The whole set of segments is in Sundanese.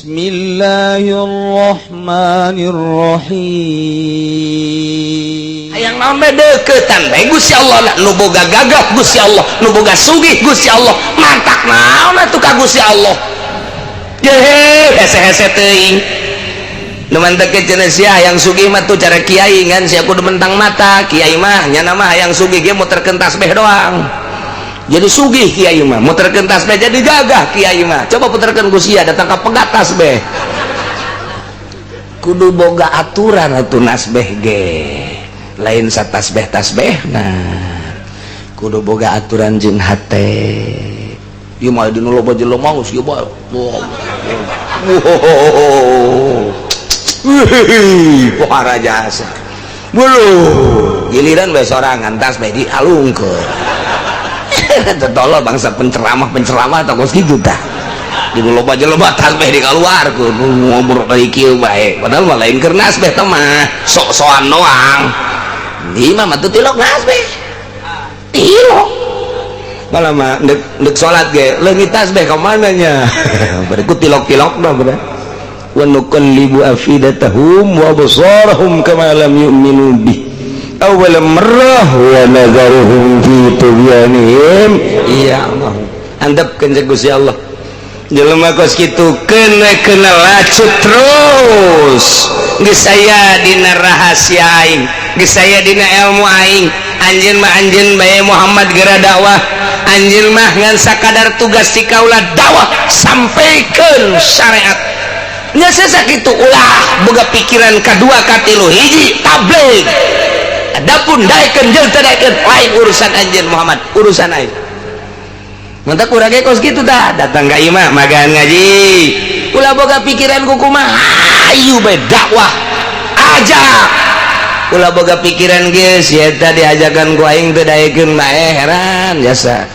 Bismillahirrahmanirrahim. Hayang naon bae deuketan bae Gusti Allah lah. Nu boga gagah Gusti Allah, nu boga sugih Gusti Allah, mantak naon atuh ka Gusti Allah. Yehe, hese-hese teuing. Nu mantak cenah sia hayang sugih mah tuh cara kiai ngan sia kudu mentang mata. Kiai mah nyana mah hayang sugih ge muterkeun tasbih doang. Jadi sugih kiai mah muterkeun tasbih jadi gagah kiai mah. Coba puterkeun ku sia datang ka pegat tasbih. Kudu boga aturan atuh nasbeh ge. Lain satasbeh tasbeh nah. Kudu boga aturan jeung hate. Ieu mah dina loba jelema geus ieu bae. Wow. Wih, pohara jasa. Bulu, giliran bae sorangan tasbeh dialungkeun. Tolol bangsa penceramah-penceramah tah kos kitu tah. Di loba jelema tasbeh dikaluarkeun, ngobrol deui kieu bae. Padahal mah lain keur nasbeh teh mah, sok-sokan doang. Di mah mah teu tilok nasbeh. Tilok. Malah mah ndek salat ge leungit tasbeh ka mana nya. Berikut tilok-tilokna bener. Wa nuqallibu afidatahum wa absarahum kama lam yu'minu bih awwal marrah wa nadharuhum fi tughyanihim. Iya Allah, andepkeun cek Gusti Allah. Jelema kos kitu kena lacut terus. Geus aya dina rahasia aing, geus aya dina ilmu aing. Anjeun mah anjeun bae Muhammad geura dakwah. Anjeun mah ngan sakadar tugas si kaula dakwah sampaikeun syariat. Nya sakitu ulah boga pikiran kadua katilu hiji tabligh. Adapun daekeun jeung teu daekeun lain urusan anjeun Muhammad, urusan aing. Mantak urang ge kos kitu tah, datang ka imah magan ngaji. Ulah boga pikiran ku kumaha, hayu bae dakwah. Ajak. Ulah boga pikiran geus si eta diajakan ku aing teu daekeun bae heran jasa.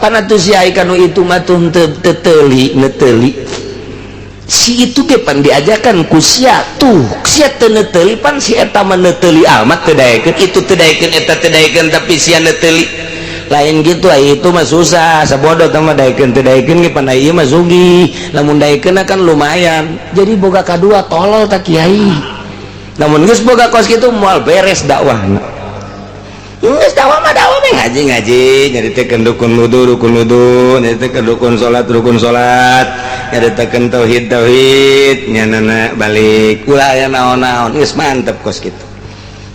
Pan atuh si ai kanu itu mah tuh teu teuli neteuli. Si itu ge pan diajakan ku sia tuh sia teu neteuli pan si eta mah neteuli amat teu daekeun itu teu daekeun eta teu daekeun tapi sia neteuli lain gitu ai itu mah susah sabodo teh mah daekeun teu daekeun ge pan ai ieu mah sugih lamun daekeun kan lumayan jadi boga kadua tolol ta kiai lamun geus boga kos kitu moal beres dakwahna. Geus dakwah mah dakwah mah ngaji-ngaji nyaritakeun rukun wudu rukun wudu nyaritakeun rukun salat rukun salat nyaritakeun tauhid tauhid nyanana balik ulah aya naon-naon geus mantep kos kitu.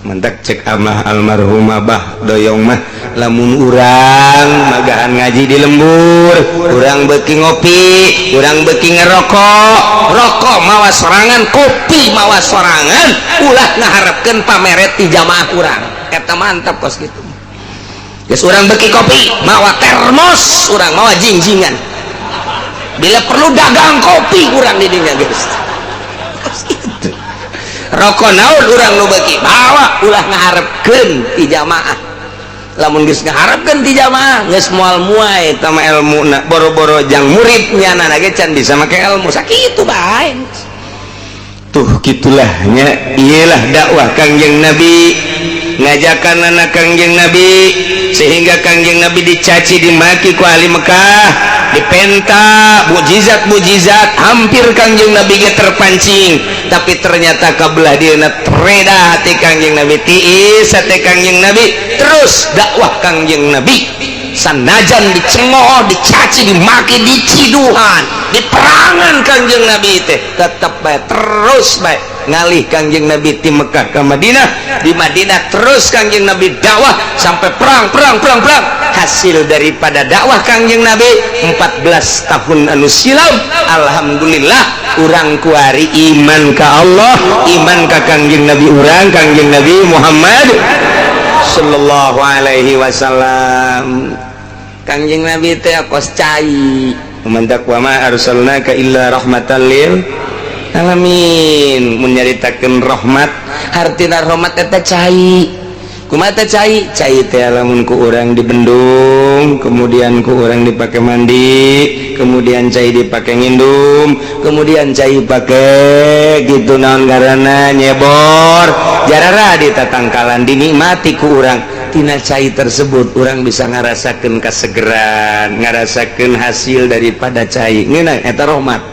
Mantak cek amah almarhum Abah Doyong mah lamun urang magahan ngaji di lembur urang beuki ngopi urang beuki ngerokok rokok mawa sorangan kopi mawa sorangan ulah ngaharepkeun pameret ti jamaah urang eta mantap kos kitu. Geus urang beuki kopi mawa termos urang mawa jingjingan bila perlu dagang kopi urang di dinya geus kos kitu. Rokok naon urang nu beuki bawa ulah ngaharepkeun ti jamaah lamun geus ngaharepkeun ti jamaah geus moal muai eta mah elmuna boro-boro jang murid nyana ge can bisa make ilmu sakitu bae. Tuh kitulah nya ieulah dakwah Kangjeng Nabi ngajakan anak Kangjeng Nabi sehingga Kangjeng Nabi dicaci dimaki ku ahli Mekah dipenta mukjizat-mukjizat hampir Kangjeng Nabi ge terpancing tapi ternyata kabelah dieuna tereda hati Kangjeng Nabi tiis hati Kangjeng Nabi terus dakwah Kangjeng Nabi sanajan dicemooh dicaci dimaki diciduhan diperangan Kangjeng Nabi teh tetep bae terus bae ngalih Kangjeng Nabi ti Mekah ke Madinah di Madinah terus Kangjeng Nabi dakwah sampai perang perang perang perang hasil daripada dakwah Kangjeng Nabi 14 tahun anu silam alhamdulillah urang kuari iman ka Allah iman ka Kangjeng Nabi urang Kangjeng Nabi Muhammad sallallahu alaihi wasallam. Kangjeng Nabi teh kos cai mantak wa ma arsalnaka illa rahmatan lil alamin mun nyaritakeun rahmat hartina rahmat eta cai kumaha teh cai cai teh lamun ku urang dibendung kemudian ku urang dipake mandi kemudian cai dipake ngindum kemudian cai pake gitu naon ngaranna nyebor jarara di tatangkalan dinikmati ku urang tina cai tersebut urang bisa ngarasakeun kasegeran ngarasakeun hasil daripada cai ngeunah eta rahmat.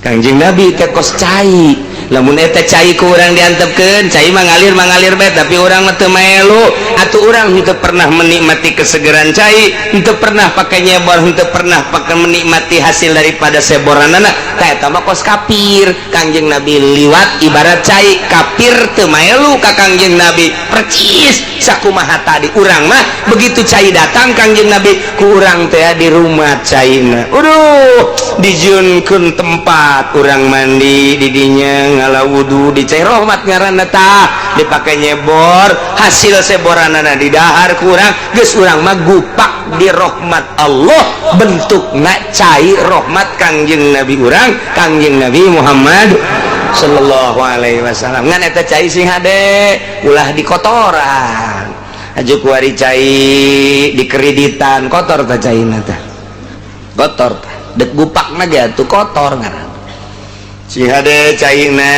Kangjeng Nabi teh kos cai. Lamun eta cai ku urang diantepkeun, cai mah ngalir bae, tapi urang mah teu melu. Atuh urang henteu pernah menikmati kesegeran cai, henteu pernah pake nyebor, henteu pernah pake menikmati hasil daripada seboranana. Tah eta mah kos kafir. Kangjeng Nabi liwat ibarat cai, kafir teu melu ka Kangjeng Nabi. Percis sakumaha tadi urang mah begitu cai datang Kangjeng Nabi ku urang teh di rumah caina. Aduh, dijieunkeun tempat urang mandi di dinya, ngala wudu di cai rahmat ngaranna tah, dipake nyebor, hasil seboranana didahar ku urang, geus urang mah gupak di rahmat Allah, bentukna cai rahmat Kangjeng Nabi urang, Kangjeng Nabi Muhammad sallallahu alaihi wasallam. Ngan eta cai sing hade ulah dikotoran. Aju kuari cai dikreditan kotor tah caina tah. Kotor tah. Dek gupakna ge atuh kotor ngaran. Sing hade caina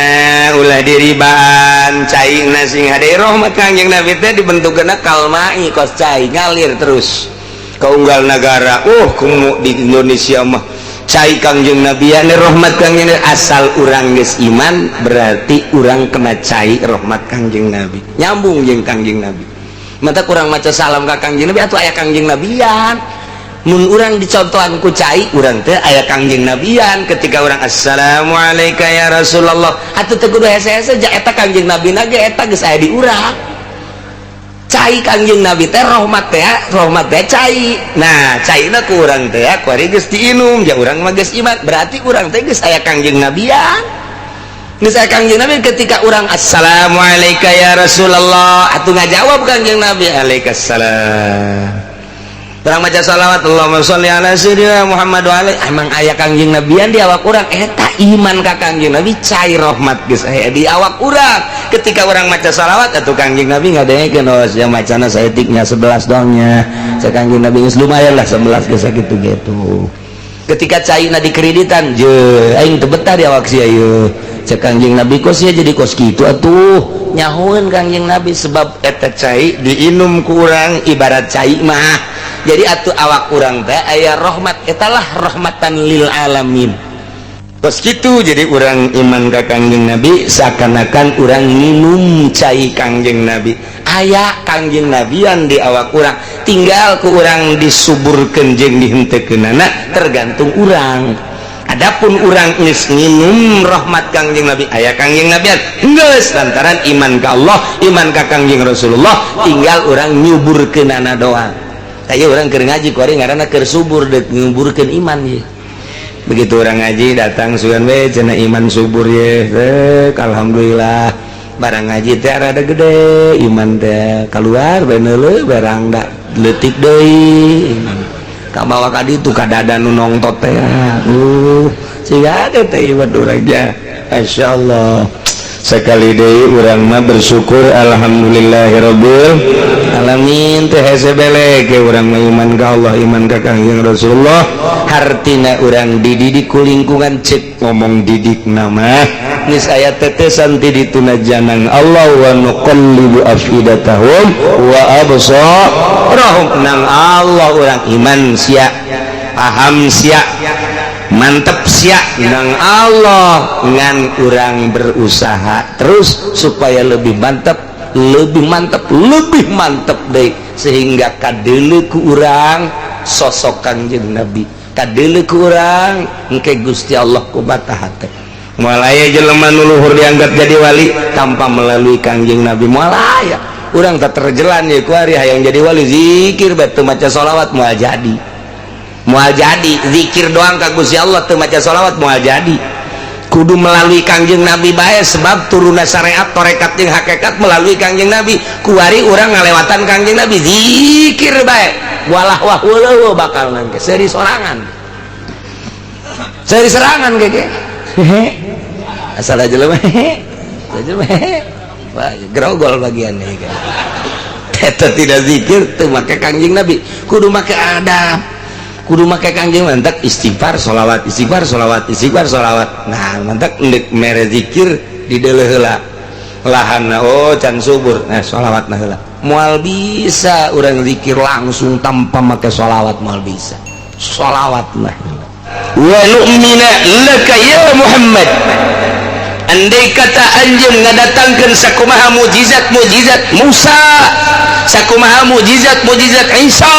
ulah diribaan, caina sing hade rahmat Kangjeng Nabi teh dibentukna kalmai kos cai ngalir terus. Kaunggal nagara, kumu di Indonesia mah cai Kangjeng Nabi ane rahmat Kangjeng Nabi, asal urang geus iman berarti urang kena cai rahmat Kangjeng Nabi, nyambung jeung Kangjeng Nabi. Mata kurang maca salam ka Kangjeng Nabi atuh aya Kangjeng Nabian. Mun urang dicontohan ku cai, urang teh aya Kangjeng Nabian. Ketika urang assalamualaikum ya Rasulullah, atuh teu kudu hese-hese ja eta Kangjeng Nabi na ge eta geus aya di urang. Cai Kangjeng Nabi teh rahmat teh cai. Nah, caina ku urang teh kuari geus diinum, ja urang mah geus iman, berarti urang teh geus aya Kangjeng Nabian. Geus aya Kangjeng Nabi ketika urang assalamualaikum ya Rasulullah, atuh ngajawab Kangjeng Nabi alaikassalam. Urang maca salawat Allahumma sholli ala sayyidina Muhammad wa alaihi, emang aya Kangjeng Nabian di awak urang, eta iman ka Kangjeng Nabi cai rahmat geus aya di awak urang. Ketika urang maca salawat atuh Kangjeng Nabi ngadengekeun, oh sia macana saeutiknya 11 doangnya. Cek Kangjeng Nabi geus lumayan lah 11 geus sakitu gitu. Ketika caina dikreditan, je aing teu betah di awak sia ieu. Cek Kangjeng Nabi kos sia jadi kos kitu atuh. Nyahoeun Kangjeng Nabi sebab eta cai diinum ku urang ibarat cai mah. Jadi atuh awak urang teh aya rahmat, etalah rahmatan lil alamin. Kos kitu jadi urang iman ka Kangjeng Nabi seakan-akan urang minum cai Kangjeng Nabi. Aya Kangjeng Nabian di awak urang, tinggal ku urang disuburkeun jeung dihenteukeunana tergantung urang. Adapun urang geus nginum rahmat Kangjeng Nabi, aya Kangjeng Nabian geus lantaran iman ka Allah, iman ka Kangjeng Rasulullah, tinggal urang nyuburkeunana doang. Aya urang keur ngaji kuari ngaranna keur subur deuk nyuburkeun iman ye. Begitu orang ngaji datang sugan we cenah iman subur ye. Rek alhamdulillah barang ngaji teh rada gede iman teh keluar bae neuleuh barang da leutik deui iman. Kabawa ka ditu ka dada nu nongtot teh. Siga teh iman urang nya. Masyaallah. Sekali deui urang mah bersyukur alhamdulillahirabbil alamin teh hese belek ge urang mah iman ka Allah, iman ka Kangjeng Rasulullah. Hartina urang dididik ku lingkungan cek ngomong didik nama geus aya tetesan ti dituna janang Allah wa nuqallibu afidatahum wa absarahum. Nang Allah urang iman sia, paham sia, mantep sia nang Allah, ngan urang berusaha terus supaya lebih mantep, lebih mantep, lebih mantep deh, sehingga kadeuleu ku urang sosok Kangjeng Nabi, kadeuleu ku urang engke Gusti Allah ku mata hate. Moal aya jelema nu luhur dianggap jadi wali tanpa melalui Kangjeng Nabi, moal aya. Urang teh terjelan ye ku ari hayang jadi wali zikir bae teu maca sholawat moal jadi. Moal jadi zikir doang ka Gusti Allah teu maca sholawat moal jadi. Kudu melalui Kangjeng Nabi bae sebab turunna syariat tarekat jeung hakikat melalui Kangjeng Nabi. Kuari urang ngalewatan Kangjeng Nabi zikir bae walah wah weuleuh bakal nangke seuri sorangan. Seuri serangan gege. Hehe. Asal aja jelema hehe. Jelema hehe. Wah, grogol bagian nih kan. Eta tidak zikir teu make Kangjeng Nabi, kudu make adab. Kudu make Kangjeng mantak istighfar sholawat, istighfar sholawat, istighfar sholawat. Nah, mantak endek mere zikir di deuleuh heula. Lahanna oh can subur. Nah, sholawatna heula. Moal bisa urang zikir langsung tanpa make sholawat, moal bisa. Sholawatna heula. Wa nu'mina laka ya Muhammad. Andai kata anjeun ngadatangkeun sakumaha mujizat-mujizat Musa, sakumaha mujizat-mujizat Isa,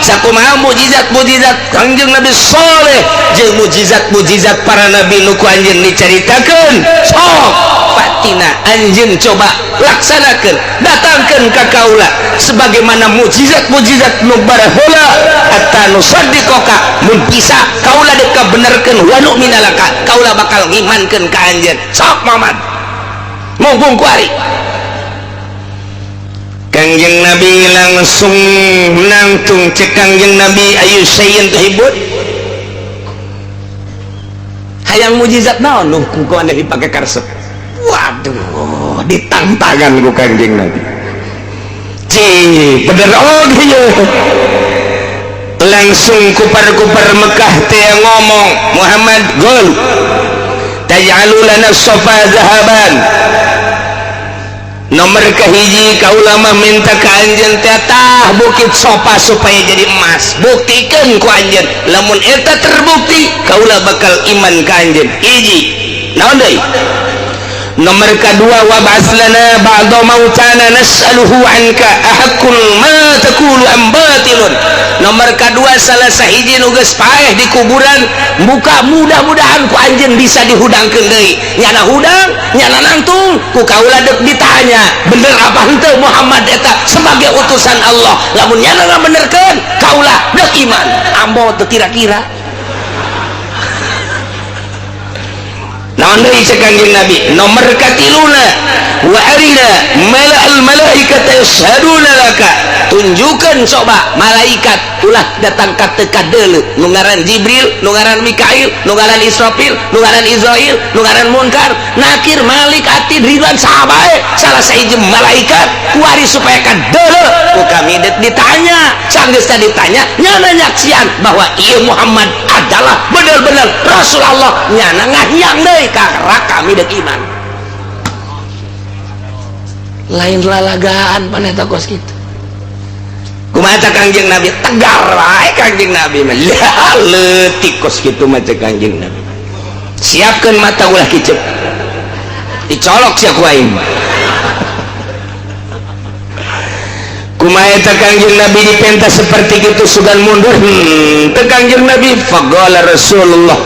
sakumaha mujizat-mujizat Kangjeng Nabi Saleh, jeung mujizat-mujizat para nabi nu ku anjeun dicaritakeun, sok fatina anjeun coba laksanakeun, datangkeun ka kaula sebagaimana mujizat-mujizat nu baraheula hatta nusaddiqaka, mun bisa kaula dek kabenerkeun wa nu'mina laka, kaula bakal ngimankeun ka anjeun. Sok Muhammad mumpung kuari. Kangjeng Nabi langsung nangtung cek Kangjeng Nabi ayu sayin tuhibut hayang mujizat naon nu ku anda dipake karesep. Waduh, ditangtangan ku Kangjeng Nabi. Cih, bener oge ye. Langsung kupar-kupar Mekah teh ngomong, Muhammad gol taj'alu lana safa zahaban. Nomor kahiji kaula mah minta ka anjeun teh tah bukit Sofa supaya jadi emas. Buktikeun ku anjeun, lamun eta terbukti kaula bakal iman ka anjeun. Hiji. Naon deui? Nomor kedua wa ba'ats lana ba'da mautana nas'aluhu anka ahaqqun ma taqulu am batilun. Nomor kedua salah sahiji nu geus paeh di kuburan buka mudah-mudahan ku anjeun bisa dihudangkeun deui. Nyana hudang, nyana nangtung, ku kaula deuk ditanya, bener apa henteu Muhammad eta sebagai utusan Allah? Lamun nyana ngabenerkeun, kaula deuk iman. Ambo teu kira-kira. Naon deui cek Kangjeng Nabi? Nomor katiluna wa arina mala'al malaikata yashhaduna laka. Tunjukkeun coba malaikat ulah datang ka teu kadeuleu nu ngaran Jibril, nu ngaran Mikail, nu ngaran Israfil, nu ngaran Israil, nu ngaran Munkar, Nakir, Malik, Atid, Ridwan, saha bae salah sahiji malaikat kuari supaya kadeuleu ku kami deuk ditanya. Sanggeus ditanya nyana nyaksian bahwa ieu Muhammad adalah bener-bener Rasul Allah, nyana ngahyang deui karena kami deuk iman. Lain lalagaan paneta kos kitu. Kumaha Kangjeng Nabi tegar wae Kangjeng Nabi mah. Lah leutik kos kitu mah cek Kangjeng Nabi. Siapkeun mata ulah kicep. Dicolok sia ku aing. Kumaha eta Kangjeng Nabi dipenta seperti kitu sugan mundur. Teu Kangjeng Nabi faqala Rasulullah.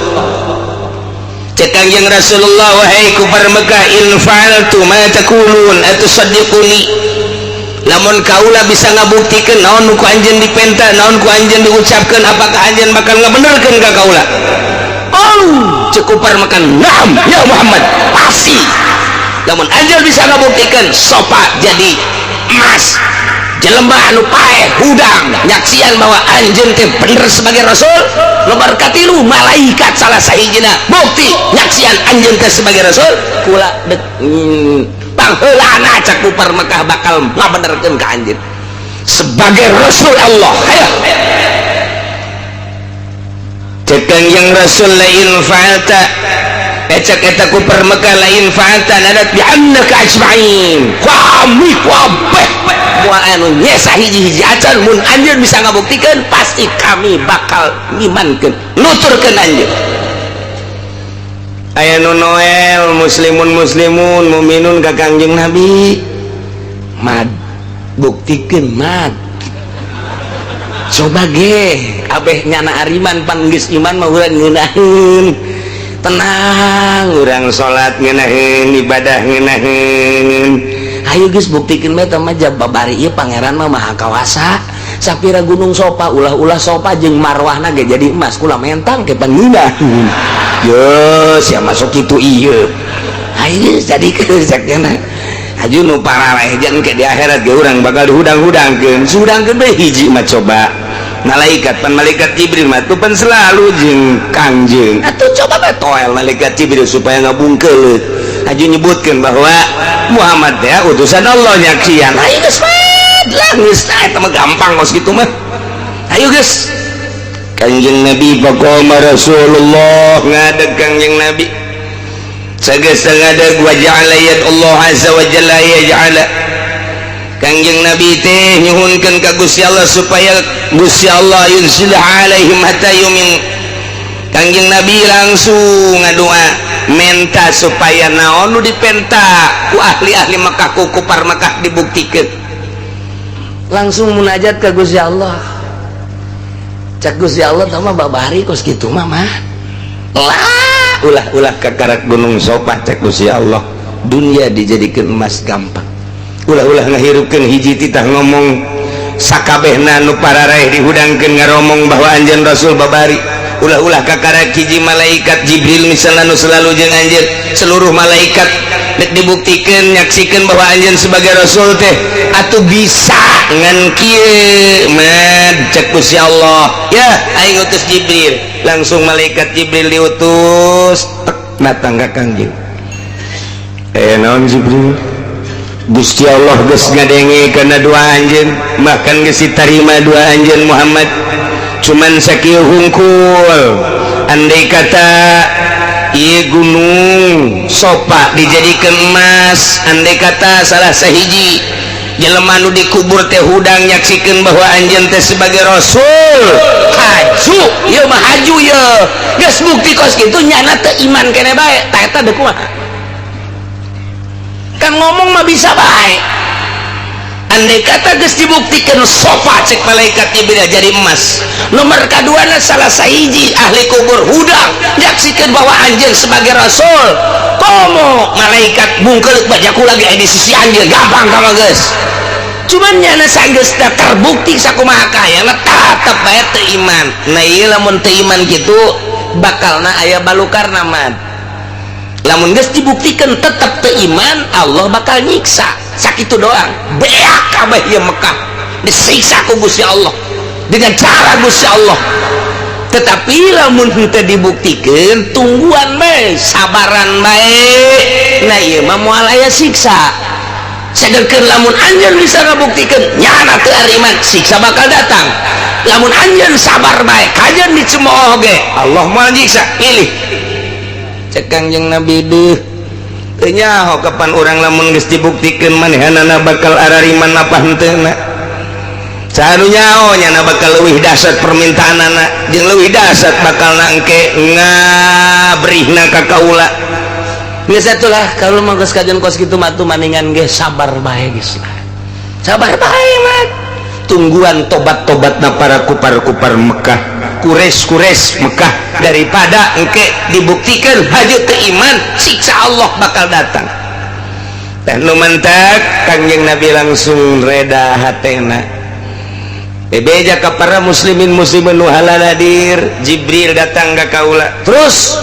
Cek Kangjeng Rasulullah wahai kufar Mekah in fa'altu ma taqulun atusaddiquni. Lamun kaula bisa ngabuktikeun naon nu ku anjeun dipenta, naon ku anjeun diucapkeun, apakah anjeun bakal ngabenerkeun ka kaula? Oh, cek kufar Mekah, na'am ya Muhammad, pasti. Lamun anjeun bisa ngabuktikeun sopa jadi emas, jelema anu paeh hudang nyaksian bahwa anjeun teh bener sebagai rasul. Nomor katilu malaikat salah sahijina bukti nyaksian anjeun teh sebagai rasul. Kula dek pangheulana cak kufar Mekah bakal ngabenerkeun ka anjeun sebagai rasul Allah. Hayo cek Kangjeng Rasul lain fa'alta cek eta kufar Mekah lain fa'alta nadat bi annaka ajma'in. Kami kabeh moal anu nyesa hiji-hiji acan mun anjeun bisa ngabuktikeun pasti kami bakal ngimankeun nuturkeun anjeun. Aya nu Noel muslimun muslimun muminun ka Kangjeng Nabi mad buktikeun mad coba ge abeh nyana ariman pan geus iman mah urang ngeunaheun tenang urang salat ngeunaheun ibadah ngeunaheun. Ayo geus buktikeun bae teh mah babari ieu pangeran mah maha kawasa. Sapira gunung Sofa ulah-ulah Sofa jeung marwahna ge jadi emas kula mentang ke pangeunah. Yo sia masuk kitu ieu. Ayo jadi keusakna. Aju nu parareh jeung ke di akhirat ge urang bakal dihudang-hudangkeun. Sudangkeun bae hiji mah coba. Malaikat pan malaikat Jibril mah tuh pan selalu jeung Kangjeng. Atuh coba bae toel malaikat Jibril supaya ngabungkeul. Aju nyebutkeun bahwa Muhammad ya utusan Allah nyaksian. Ayo geus lah geus eta mah gampang kos kitu mah. Ayo geus. Kangjeng Nabi faqama Rasulullah ngadeg Kangjeng Nabi. Sageus ngadeg wa ja'ala yad Allah azza wa jalla yaj'ala. Kangjeng Nabi teh nyuhunkeun ka Gusti Allah supaya Gusti Allah yunzil alaihim hatta yumin. Kangjeng Nabi langsung ngadoa, menta supaya naon nu dipenta ku ahli-ahli Mekah, ku kupar Mekah dibuktikan. Langsung munajat ke Gusti Allah. Cek Gusti Allah mah, "Babari kos kitu mah mah lah, ulah-ulah kakarak gunung Sofa." Cek Gusti Allah, dunia dijadikan emas gampang, ulah-ulah ngahirupkeun hiji titah ngomong sakabehna nu pararaeh dihudangkeun ngaromong bahwa anjeun Rasul babari. Ulah-ulah kakara hiji malaikat Jibril misalnya nu selalu jeung anjeun, seluruh malaikat dek dibuktikan, nyaksikan bahwa anjeun sebagai rasul teh atuh bisa ngan kieu mad. Cek Gusti Allah, "Ya, aing utus Jibril." Langsung malaikat Jibril diutus, tek, datang ka Kangjeng. "Eh, naon, Jibril?" "Gusti Allah geus ngadenge kana doa anjeun, bahkan geus ditarima doa anjeun, Muhammad. Cuman sakieu hungkul, andai kata ieu gunung Sopa dijadikan emas, andai kata salah sahiji jelema nu dikubur teh hudang nyaksikeun bahwa anjeun teh sebagai rasul, haju ieu mah, haju ieu. Geus bukti kos kitu, nyana teu iman keneh bae." Tah, eta deuk kumaha? Kan ngomong mah bisa bae. Andai kata geus dibuktikan Sofa, cek malaikat Jibril, jadi emas, nomor kaduana salah sahiji ahli kubur hudang nyaksikan bahwa anjeun sebagai rasul, komo malaikat bungkeuleuh bajaku lagi di sisi anjeun, gampang kama geus. Cuman nyana sanggeus terbukti sakumaha kayana tetep bae teu iman. Nah, ieu lamun teu iman kitu bakalna aya balukarna mah. Lamun geus dibuktikan tetep teu iman, Allah bakal nyiksa sakitu doang, beak kabeh ieu Mekah disiksa ku Gusti Allah dengan cara Gusti Allah. Tetapi lamun henteu dibuktikan, tungguan bae, sabaran bae, nah ieu mah moal aya siksa. Sedangkan lamun anjeun bisa ngabuktikan nyana teu iman, siksa bakal datang. Lamun anjeun sabar bae, kajeun dicemooh ge Allah moal nyiksa. Pilih, cek Kangjeng Nabi. Deuh, teu nyaho kapan urang lamun geus dibuktikan manehanana bakal arariman apa henteu na. Saha nu nyaho nyana bakal leuwih dahsyat permintaanana jeung leuwih dahsyat bakal nangke ngabrihna ka kaula. Geus atuh lah, kalau mah geus kajian kos kitu mah tuh maningan ge sabar bae, geus lah, sabar bae mah, tungguan tobat-tobatna para kupar-kupar Mekah, Quraisy-Quraisy Mekah, daripada engke dibuktikan haju teu iman, siksa Allah bakal datang. Dan nu mantak Kangjeng Nabi langsung reda hatena, bebeja ka para muslimin muslimin nu hadir, "Jibril datang ka kaula, terus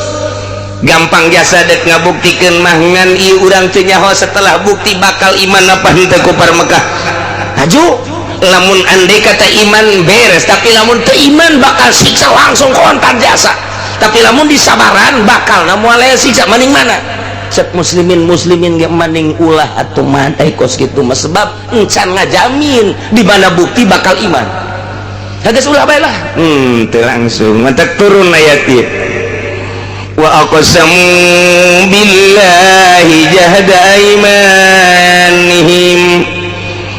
gampang jasa dek ngabuktikeun mah, ngan ieu urang teu nyaho setelah bukti bakal iman apa henteu kupar Mekah. Haju, lamun andai kata iman beres, tapi lamun teu iman bakal siksa langsung kontan jasa. Tapi lamun disabaran bakal na moal aya siksa, maning mana?" Cek muslimin muslimin ge, "Maning ulah atuh mah kos kitu mah, sebab encan ngajamin di mana bukti bakal iman. Geus, ulah bae lah." Teu langsung mantak turun ayat ieu, wa aqsamu billahi jahda aimanihim.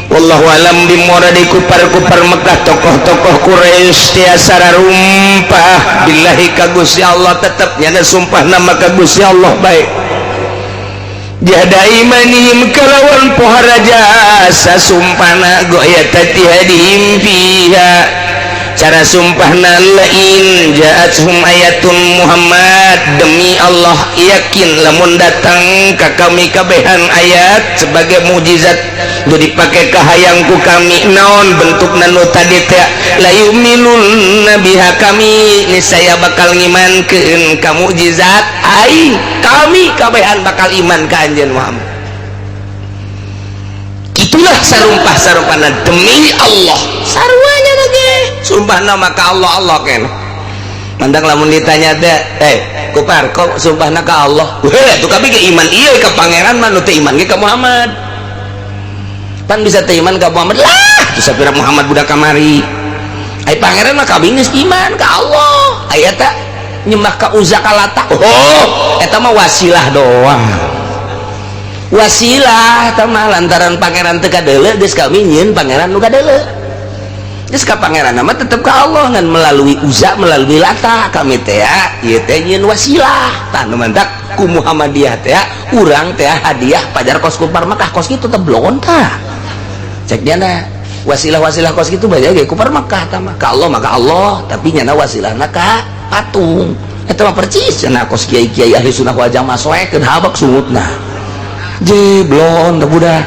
Wallahu alam bimuradi. Kupar-kupar Mekah, tokoh-tokoh Quraisy tiasa rumpah billahi ka Gusti Allah, tetep nyana sumpah nama ka Gusti Allah baik. Jahda imanihim kalawan pohara jasa sumpahna, ghayata ijtihadihim fiha. Cara sumpahna, lain ja'athum ayatun Muhammad, demi Allah yakin lamun datang ka kami kabehan ayat sebagai mukjizat jadi dipakai kahayangku kami, naon bentuk nanu tadi teh, la yu'minun biha, kami niscaya bakal ngimankeun ka mukjizat aing, kami kabehan bakal iman ka anjeun Muhammad. Itulah sarumpah sarumpahna demi Allah, saruanya lagi sumpah nama ka Allah. Allah kan mandang lamun ditanya teh, "Eh, kupar, kok sumpahna ka Allah?" Weh, tuh kami ke iman iya ke pangeran mah, nu teu iman ge ka Muhammad. Pan bisa teu iman ka Muhammad lah, tuh sapira Muhammad budak kamari. Ai pangeran mah kami geus iman ka Allah. Aya ta nyembah ka Uzza, ka Lata? Oh, eta mah wasilah doang, wasilah eta mah. Lantaran pangeran teu kadeuleu, geus kami nyieun pangeran nu kadeuleu. Geus ka Pangeran mah tetep ka Allah, ngan melalui Uza, melalui Lata. Kami teh ieu teh nyieun wasilah. Tah, nu mantak ku Muhammadiyah teh urang teh hadiah pajar kos kufar Mekah, kos kitu teh blon. Tah, cek dia na wasilah-wasilah kos kitu banyak ge kufar Mekah. Tah mah ka Allah maka Allah, tapi nyana wasilahna ka patung. Eta mah percis cenah kos kiai-kiai Ahli Sunnah wal Jamaah, soekeun habak sungutna je blon teh budak.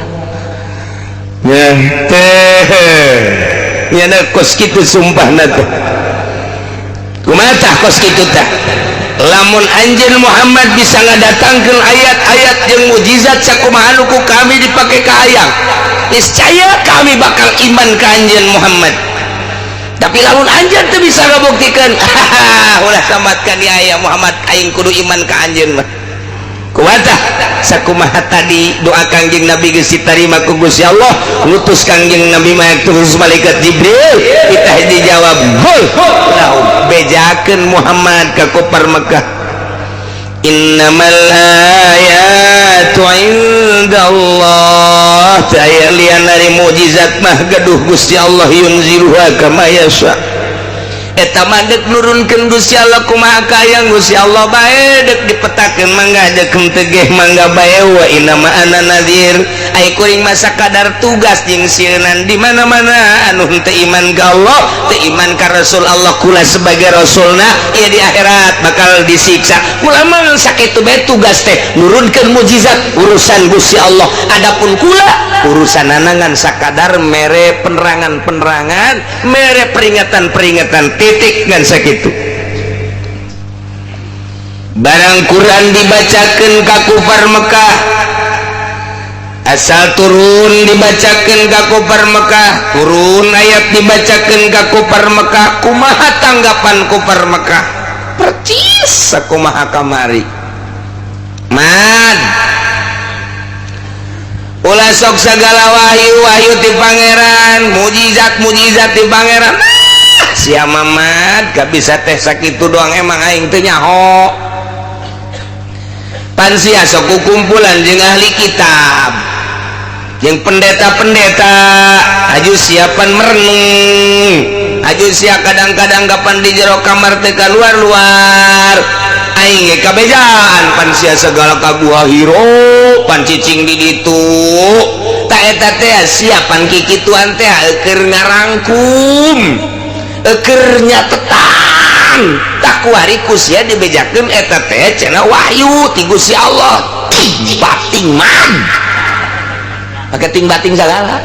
Ya teh nyana kos kitu sumpahna teh. Kumaha tah kos kitu tah? Lamun anjeun Muhammad bisa ngadatangkeun ayat-ayat jeung mujizat sakumaha nu ku kami dipake kahayang, niscaya kami bakal iman ka anjeun Muhammad. Tapi lamun anjeun teu bisa ngabuktikeun, ulah sambatkan ya aya Muhammad, aing kudu iman ka anjeun mah. Kumaha? Sakumaha tadi doa Kangjeng Nabi geus ditarima ku Gusti Allah, ngutus Kangjeng Nabi mah terus malaikat Jibril, kita dijawab hul lahum, bejakeun Muhammad ka kufar Mekah, innamal ayatu indallah, aya lian dari mukjizat mah gaduh Gusti Allah, yunziluha kama yasha. Eta mah dek nurunkeun Gusti Allah kumaha kayang Gusti Allah bae, dek dipetakeun mangga, dek henteu ge mangga bae. Wa innama ana nadhir, ai kuring mah sakadar tugas jeung sieunan di mana-mana anu henteu iman ka Allah, teu iman ka Rasul Allah. Kula sebagai rasulna ieu di akhirat bakal disiksa. Kula mah sakitu bae tugas teh, nurunkeun mukjizat urusan Gusti Allah. Adapun kula urusan ngan sakadar mere penerangan-penerangan, mere peringatan-peringatan, titik, ngan sakitu. Barang Quran dibacakan ka kufar Mekah, asal turun dibacakan ka kufar Mekah, turun ayat dibacakan ka kufar Mekah, kumaha tanggapan kufar Mekah? Percis sakumaha kamari. Mad, ulah sok segala wahyu wahyu ti Pangeran, mujizat mujizat ti Pangeran. Ah, sia Mamad gak bisa teh sakitu doang, emang aing teu nyaho. Pan sia sok kumpulan jeung ahli kitab jeung pendeta-pendeta, aju siapan merenung, aju sia kadang-kadang kapan di jero kamar teh luar-luar, aing ge kabejaan. Pan sia segala ka Gua Hiro, pan cicing di ditu. Ta eta teh siapan kikituan teh keur ngarangkum, keur nyatetan. Tak kuari ku sia dibejakeun eta teh cenah wahyu ti Gusti Allah. Bating man, pakai ting bating segala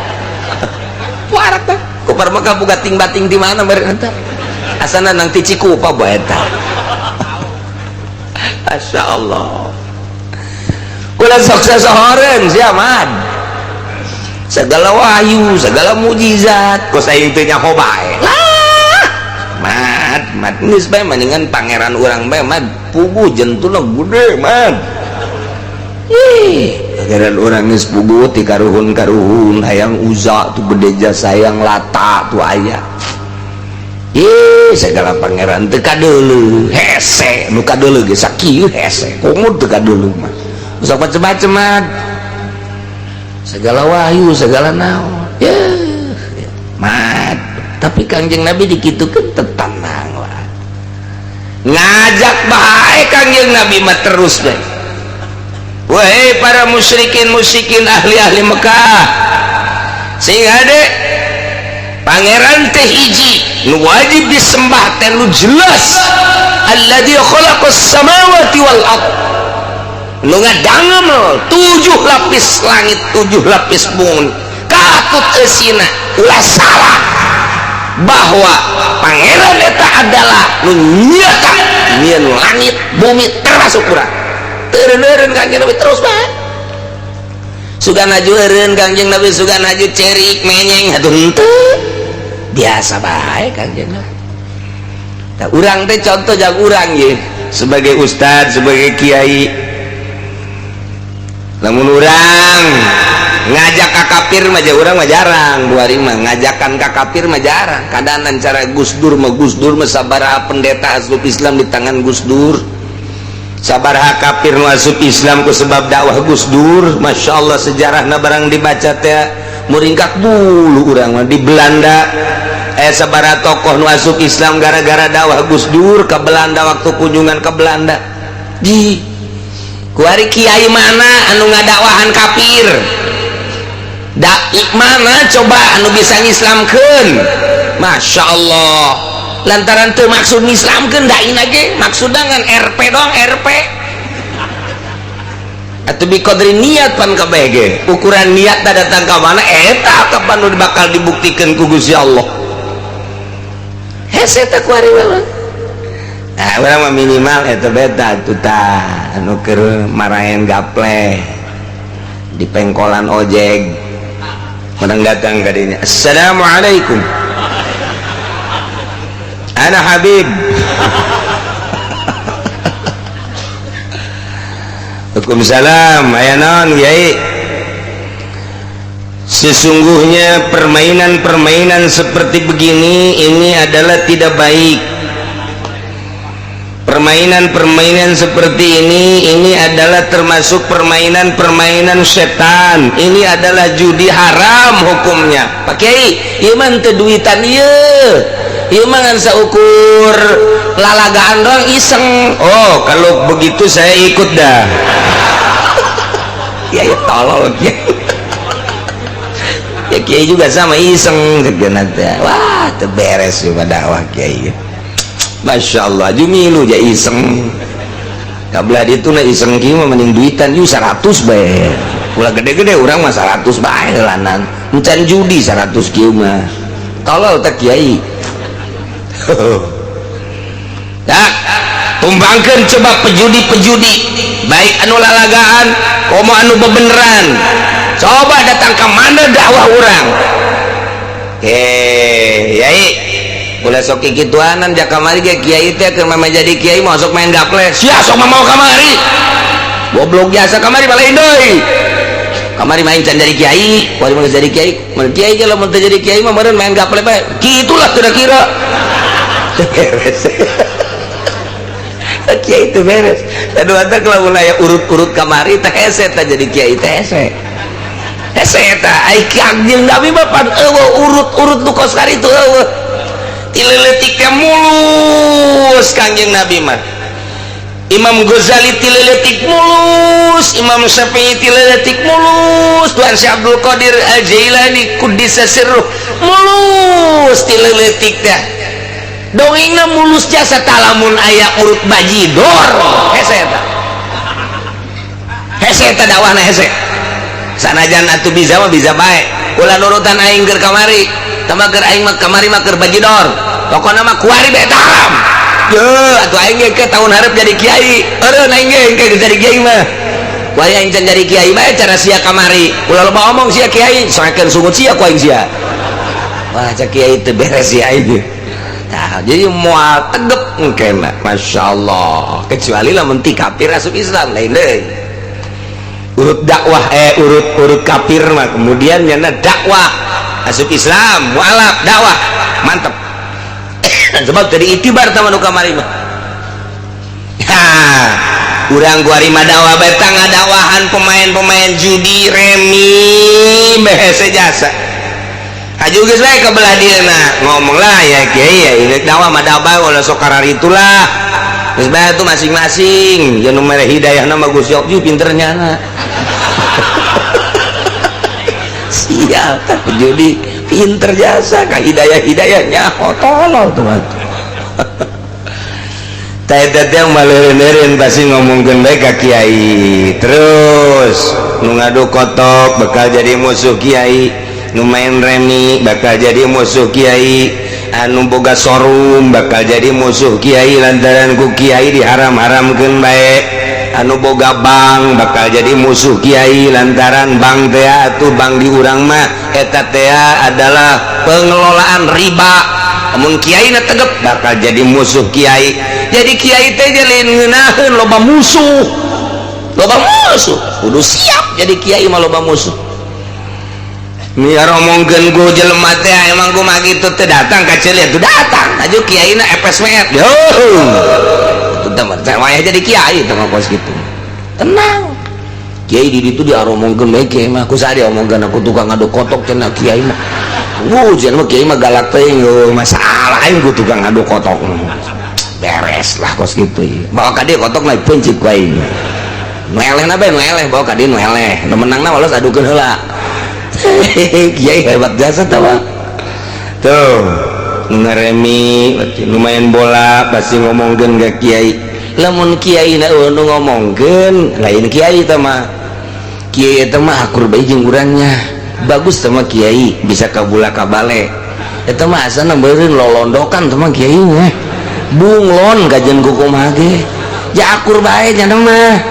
warak teh kufar Mekah buka ting bating di mana mereka teh? Asana nang ti Cikupa bae eta. Masya Allah, kula sok sasohoreun sia mad, segala wahyu, segala mujizat, kos aing teu nyaho bae lah. Mad, mad, geus bae, mendingan Pangeran urang bae, mad. Puguh jentuna gede, mad. Ih, Pangeran urang geus puguh ti karuhun-karuhun, hayang Uza tuh gede jasa, hayang Lata tuh aya. Ih, segala pangeran teu kadeuleu, hese nu kadeuleu ge sakieu hese komo teu kadeuleu mah. Sok macem-macem, mad, segala wahyu, segala naon ya, mad. Tapi Kangjeng Nabi dikitukeun tetap tenang lah, ngajak bae Kangjeng Nabi mah terus deh. Wahai para musyrikin musyrikin, ahli-ahli Mekah, sehingga dek Pangeran teh hiji nu wajib disembah teh nu jelas, alladzi khalaqas samawati wal ard, nu ngadangmel tujuh lapis langit, tujuh lapis bumi, katut eusina. Ulah salah bahwa Pangeran eta adalah nu nyata nyieun langit bumi, termasuk urang. Teureun Kangjeng Nabi terus bae, sugan aju eureun Kangjeng Nabi, sugan aju cerik menyeng, atuh henteu, biasa bae Kangjeng Nabi. Tah, urang teh contoh jang urang ye sebagai ustad, sebagai kiai, lamun urang ngajak ka kafir mah, urang mah jarang, bu ari mah ngajakan ka kafir mah jarang. Kadanan cara Gus Dur mah, Gus Dur mah sabaraha pendeta asup Islam di tangan Gus Dur, sabaraha kafir nu asup Islam ku sebab dakwah Gus Dur. Masya Allah, sejarahna barang dibaca teh muringkak bulu urang mah. Di Belanda Sabaraha tokoh nu asup Islam gara-gara dakwah Gus Dur ke Belanda waktu kunjungan ke Belanda. Di kuari kiai mana anu ngadakwahan kafir? Dai mana coba anu bisa ngislamkeun? Masya Allah. Lantaran teu maksud ngislamkeun dai ge maksudna ngan RP doang RP. Atuh bi qadri niat pan kabeh ge. Ukuran niat da datang ka mana eta kapan nu bakal dibuktikan ku Gusti Allah. Hese teh kuari mah. Nah, urang mah minimal eta beta atuh tah anu keur maraen gaple di pengkolan ojek. Menang datang ka dinya. Assalamualaikum. Ana Habib. Waalaikumsalam. Aya naon Kiai? Sesungguhnya permainan-permainan seperti begini ini adalah tidak baik. Permainan-permainan seperti ini adalah termasuk permainan-permainan setan. Ini adalah judi haram hukumnya. Pak Kiai, ieu mah teu duitan ieu. Ieu mah ngan saukur lalagaan doang iseng. Oh, kalau begitu saya ikut dah. Ya, ya tolol ya. Ya kiai juga sama iseng nanti. Wah, teu beres ieu dakwah kiai. Masya Allah, jumilu ja iseng. Kabelah ditu na iseng kieu mah mending duitan ieu 100 bae. Ulah gede-gede urang mah 100 bae heulanan. Encan judi 100 kieu mah. Tolol teh kiai. Dak, tumbangkeun coba pejudi-pejudi, baik anu lalagaan komo anu bebeneran. Coba datang ke mana dakwah urang. Yai, ulah sok kikituanan jak kamari ge kiai teh keur mah jadi kiai mau sok main gaple. Sia sok mah mau kamari. Goblok jasa kamari balain deui. Kamari main can jadi kiai, kuari mah jadi kiai. Mun kiai ge lamun teu jadi kiai mah meureun main gaple bae. Kitulah kira-kira. Beres. Kiai itu beres. Aduh anta kalau aya urut-urut kamari teh hese teh jadi kiai teh hese. Hese eta ai Kangjeng Nabi mah pan eueuh urut-urut nu kos karitu eueuh. Ti leutik teh mulus Kangjeng Nabi mah. Imam Ghazali ti leutik mulus, Imam Syafi'i ti leutik mulus, Tuhan Syekh Abdul Qadir Al-Jailani kuddisa sirruh mulus ti leutik teh. Dongengna mulus jasa talamun aya urut bajidor. Hese eta. Hese eta dakwahna hese. Sanajan atuh bisa mah bisa bae. Ulah nurutan aing keur kamari. Tambah keur aing mah kamari mah keur bajidor. Pokona mah kuari bae haram. Yeuh, atuh aing ge ke tahun hareup jadi kiai. Eureun aing ge ke jadi kiai mah. Kuari aing can jadi kiai bae cara sia kamari. Ulah loba omong sia kiai, soekeun sungut sia ku aing sia. Wah, cak kiai teu beres sia aing. Nah, jadi mual tegep mungkin, Masya Allah. Kecuali lamun ti kafir asup Islam lain deui. Urut dakwah urut kafir mah kemudian nyana dakwah asup Islam, mualaf dakwah, mantep. Sebab tadi itibar sama nu kamari mah. Ha, urang kuari mah dakwah bae ngadakwahan pemain-pemain judi remi behese jasa. Aju geus bae ka belah dieuna ngomong lah ya kiai ya ini dakwah mah dakwah ulah sok kararitulah. Geus bae atuh masing-masing ya nu mere hidayahna mah Gusti Allah pinter nyana. Sial tah judi pinter jasa ka hidayah-hidayahnya tolol tuh mah. Tah eta teh maleureun-eureun pasti ngomongkeun bae ka kiai. Terus nu ngadu kotok bakal jadi musuh kiai. Nu main remi bakal jadi musuh kiai, anu boga sorum bakal jadi musuh kiai lantaran ku kiai diharam-haramkeun bae, anu boga bank bakal jadi musuh kiai lantaran bank teh atuh bank di urang mah eta teh adalah pengelolaan riba. Amun kiai na tegep bakal jadi musuh kiai. Jadi kiai teh lain ngeunaheun loba musuh. Loba musuh, kudu siap jadi kiai mah loba musuh. Miar omongkeun ku jelema teh emang kumaha kitu teh datang ka ceuli atuh datang. Aju kiaina epes meet. Yo. Atuh teh mah jadi kiai teh mah kos kitu. Tenang. Kiai di ditu diaromongkeun bae kiai mah ku saha diomongkeun aku tukang ngaduk kotok cenah kiai mah. Wuh, mah kiai mah galak teuing masalah aing ku tukang adu kotok. Beres lah kos kitu. Bawa ka dieu kotok naik pencit ku aing. Nu elehna bae nu eleh bawa ka dieu nu eleh. Nu menangna walos adukeun heula. Kiai hebat jasa tah mah. Tuh, nu ngaremi nu main bola pasti ngomongkeun ka kiai. Lamun kiai na nu ngomongkeun lain kiai tah mah. Kiai eta mah akur bae jeung urangnya. Bagus sama kiai bisa kabula kabale eta mah asana beureun lolondokan sama kiainya bunglon kajian kukumaha ge ja akur bae nya mah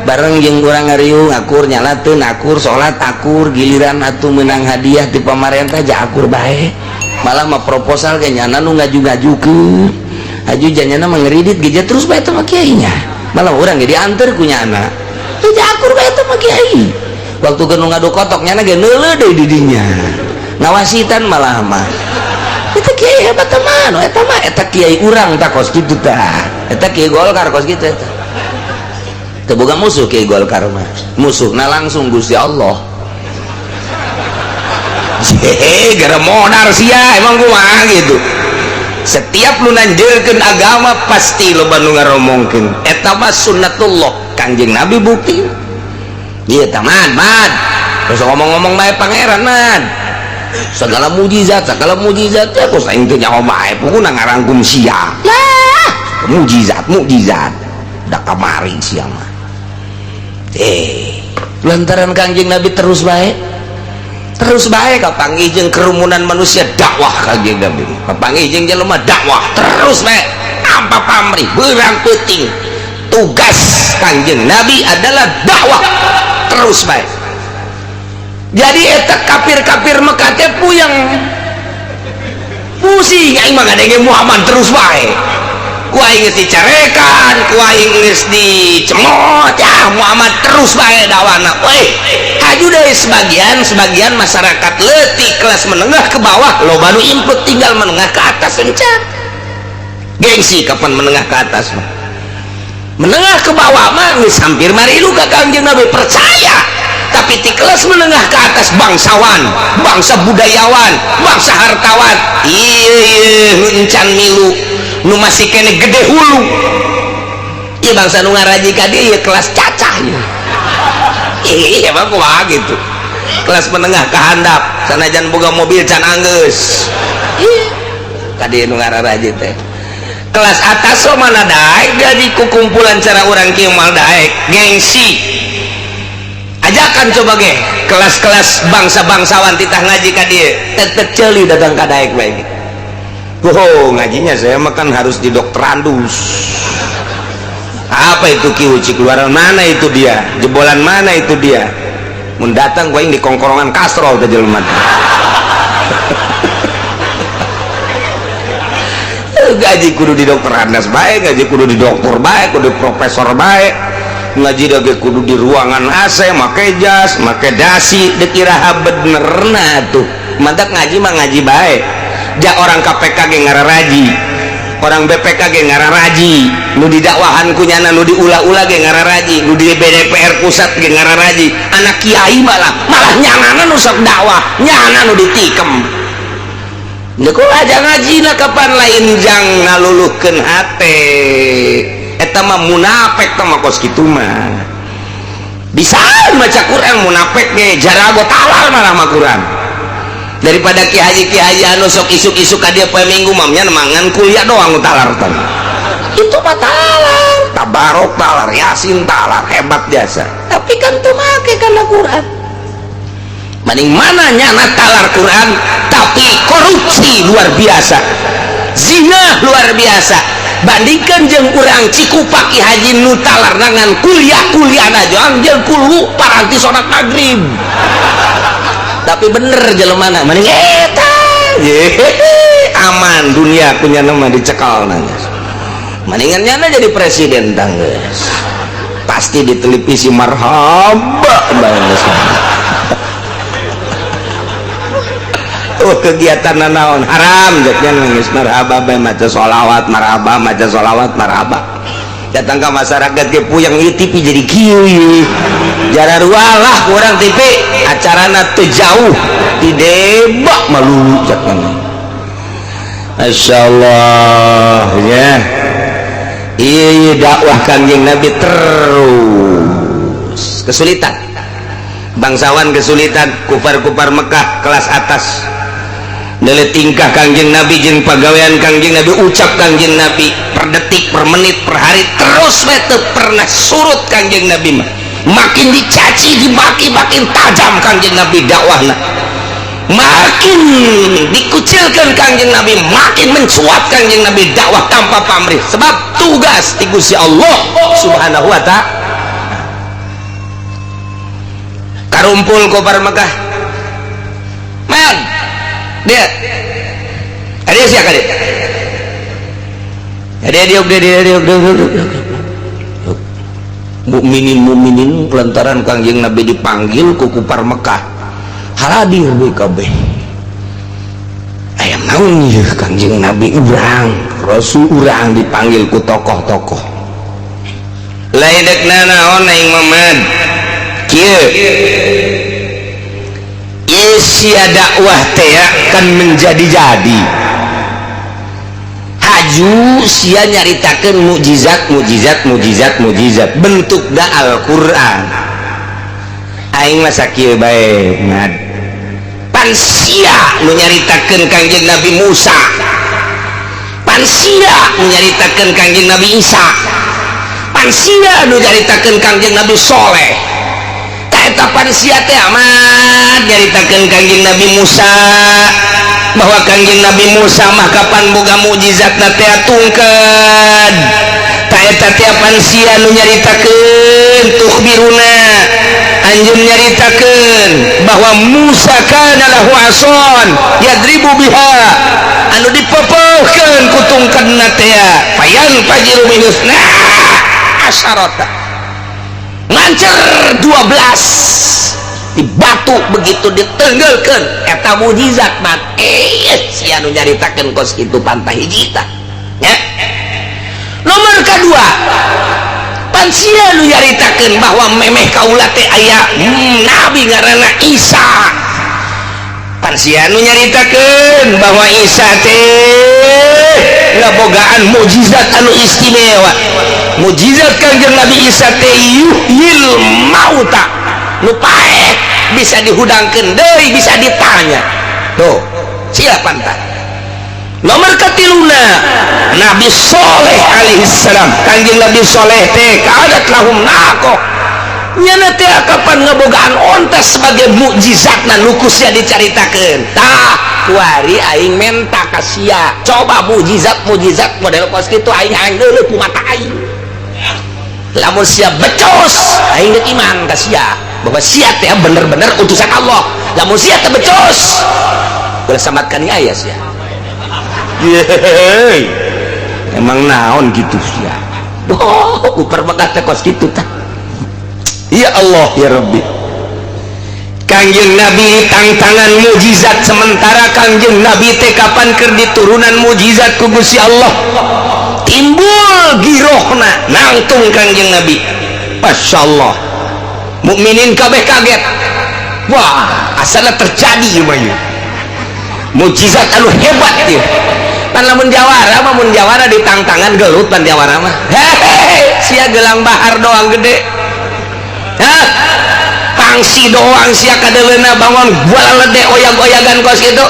bareng jeung urang ngariung akur nyalateun akur salat akur giliran atuh meunang hadiah ti pamarentah ja akur bae malah mah proposal ge nyana nu ngaju-ngajukeun haju janyana mah ngeridit ge terus bae teh mah kiainya malah urang ge dianter ku nyana ja akur bae teh mah kiai waktu ke nu ngadu kotok nyana ge neuleuh deui di dinya ngawasitan malah mah eta kiai hebat mah nu eta mah eta kiai urang tah kos kitu tah eta kiai Golkar kos kitu eta teu boga musuh kiai Golkar mah musuhna langsung Gusti Allah. Hehe gara modar sia emang kumaha gitu. Setiap lu nanjeurkeun agama pasti loba nu ngaromongkeun eta mah sunnatullah Kangjeng Nabi bukti. Iya taman, man. Terus ngomong-ngomong bae pangeran, man. Segala mujizat ya kos aing teh nyaho bae pokona ngarangkum sia. Lah, mujizat, mujizat. Da kamari sia mah. Lantaran Kangjeng Nabi terus bae. Terus bae kapanggih jeung kerumunan manusia dakwah Kangjeng Nabi. Kapanggih jeung jelema dakwah terus bae tanpa pamrih, beurang peuting. Tugas Kangjeng Nabi adalah dakwah terus baik. Jadi eta kafir-kafir Mekah teh puyeng pusing aing mah ngadenge Muhammad terus bae. Ku aing geus dicarekan, ku aing geus dicemot, ya Muhammad terus bae dawana. Weh, haju deui sebagian masyarakat leutik kelas menengah ke bawah loba nu input tinggal menengah ke atas encan. Gengsi kapan menengah ke atas mah. Menengah ke bawah mah geus hampir marilu ka Kangjeng Nabi percaya, tapi di kelas menengah ke atas bangsawan, bangsa budayawan, bangsa hartawan, ieu nu encan milu, nu masih kene gede hulu. Ieu bangsa nu ngaraji ka dieu ieu kelas cacah ieu. Ih, emang kumaha gitu. Kelas menengah ke handap, sanajan boga mobil can anggeus. Ih, ka dieu nu ngararaji teh. Kelas atas so mana daek jadi kukumpulan cara orang kieu mal daek gengsi ajakan coba ge kelas-kelas bangsa-bangsawan titah ngaji ka dieu tetep ceuli datang ka daek bae. Oh, ngajinya saya makan harus di dokterandus. Apa itu kiuci keluaran mana itu dia jebolan mana itu dia mun datang gua di kongkorongan kastrol teh jelema. Gaji kudu di dokter Andas baik, gaji kudu di dokter baik, kudu di profesor baik, ngaji dage kudu di ruangan AC, make jas, make dasi, dikira benerna tuh. Mantap ngaji mah ngaji baik. Ja orang KPK ge ngararaji, orang BPK ge ngararaji, nu didakwahan ku nyana, nu diulah-ulah ge ngararaji, nu di BDPR pusat ge ngararaji. Anak kiai malah nyanana nu sok dakwah, nyana nu ditikem. Deku aja ngaji lah kapan lain jang ngaluluhkeun hate eta mah munafik teh mah kos kitu mah bisa maca Quran munafik ge jarago talal malah mah Quran daripada ki haji anu sok isuk-isuk ka dieu poe Minggu mah nya mangan kuliah doang talar teh itu mah talar tabarok talar yasin talar hebat jasa tapi kan teu make kana Quran maning mana nyana talar Quran tapi korupsi luar biasa, zina luar biasa. Bandingkan jeung urang Cikupa Ki Haji nu talar nangan kuliah-kuliah aja jeung kulhu paranti salat maghrib. Tapi bener jelemana maning eta aman dunia punya nama dicekal nangis. Maningan nyana jadi presiden tangges. Pasti di televisi marhaba banget. Oh, kegiatan nanaon haram jadinya nangis marhaba bae maca sholawat marhaba maca sholawat marhaba datang ke masyarakat ke puyeng ieu TV jadi kieu ieu. Jararualah kurang TV acarana teu jauh di debak malu cak mana. Masya Allah ya. Iya dakwah Kangjeng Nabi terus kesulitan, bangsawan kesulitan, kufar-kufar Mekah kelas atas nilai tingkah Kangjeng Nabi jeung pagawean Kangjeng Nabi, ucap Kangjeng Nabi per detik, per menit, per hari terus we teu pernah surut. Kangjeng Nabi mah makin dicaci dimaki makin tajam Kangjeng Nabi dakwahna, makin dikucilkan Kangjeng Nabi makin mencuat Kangjeng Nabi dakwah tanpa pamrih, sebab tugas ti Gusti Allah Subhanahu wa ta'ala. Karumpul kufar Mekah man dia ada siapa dia ada dia dia dia dia mukminin mukminin lantaran Kangjeng Nabi dipanggil ku kufar Mekah hadir BKB aya naon ieu Kangjeng Nabi urang Rasul urang dipanggil ku tokoh-tokoh lain dek nanaon aing Muhammad kieu isia dakwah teh kan menjadi-jadi haju sia nyaritakeun mukjizat mukjizat mukjizat mukjizat bentuk da Al-Qur'an aing mah sakieu bae ngad pan sia nu nyaritakeun Kangjeng Nabi Musa, pan sia nu nyaritakeun Kangjeng Nabi Isa, pan sia nu nyaritakeun Kangjeng Nabi Soleh. Eta pan sia teh amat nyaritakeun Kangjeng Nabi Musa bahwa Kangjeng Nabi Musa mah kapan boga mukjizatna teh tungkeun. Ta eta teh pan sia nu nyaritakeun tukhbiruna anjeun nyaritakeun bahwa Musa kana lahu ason yadribu biha anu dipepeuhkeun ku tungkeunna teh fayan fajiru minusna asyarata mancer 12 di batu begitu ditenggelkeun eta mukjizat mat sia nu nyaritakeun kos kitu pantah hiji tah nya. Nomor kedua pan sia nu nyaritakeun bahwa memeh kaula teh aya nabi ngaranna Isa, pan sia nu nyaritakeun bahwa Isa teh ngabogaan mukjizat anu istimewa. Mukjizat Kangjeng Nabi Isa teh yuhyil mauta nu paeh bisa dihudangkeun deui bisa ditanya tuh sia pantah. Nomor katiluna Nabi Soleh alaihissalam, Kangjeng Nabi Soleh teh kaadat lahum naqoh nyana teh kapan ngebogaan onta sebagai mukjizatna nu ku sia dicaritakeun. Tah kuari aing menta ka sia coba mukjizat mukjizat model kos kitu aing hayang deuleuh ku mata aing, lamun sia becus aing geus iman ka sia bahwa sia teh bener-bener utusan Allah, lamun sia teh becus ulah samatkan aya sia. Yeay, emang naon gitu sia. Oh, ku Mekah teh kos kitu tah. Ya Allah ya Rabbi. Kangjeng Nabi tangtangan mukjizat sementara Kangjeng Nabi teh kapan keur diturunan mukjizat ku Gusti Allah timbul girohna nangtung Kangjeng Nabi. Masya Allah mukminin kabeh kaget, wah asalna terjadi ieu mah mukjizat anu hebat ieu. Pan lamun jawara mah mun jawara ditangtangan gelut pan jawara mah hehehe sia gelang bahar doang gede, hah pangsi doang sia kadeleuna bangun gualede oyag-oyagan kos kitu.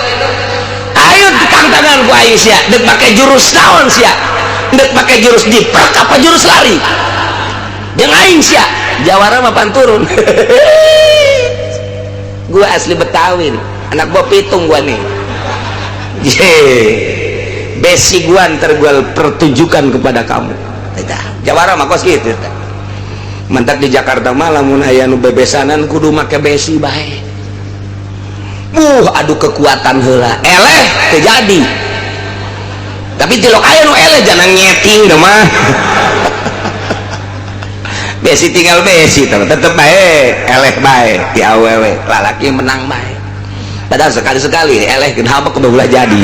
Ayo tangtangan ku aing sia deuk make jurus naon sia, deuk make jurus diprek apa jurus lari jeung aing sia jawara mah pan turun. Gua asli Betawi nih, anak gua pitung gua nih. Ye besi gua ntar gua pertunjukan kepada kamu. Jawara mah kos kitu. Mantak di Jakarta mah lamun aya nu bebesanan kudu make besi bae. Adu kekuatan heula eleh teu jadi. Tapi tilok aya nu eleh jangan nyeting da mah. Besi tinggal besi tetep bae eleh bae di awewe lalaki menang bae. Padahal sekali-sekali eleh kenapa kebelah jadi.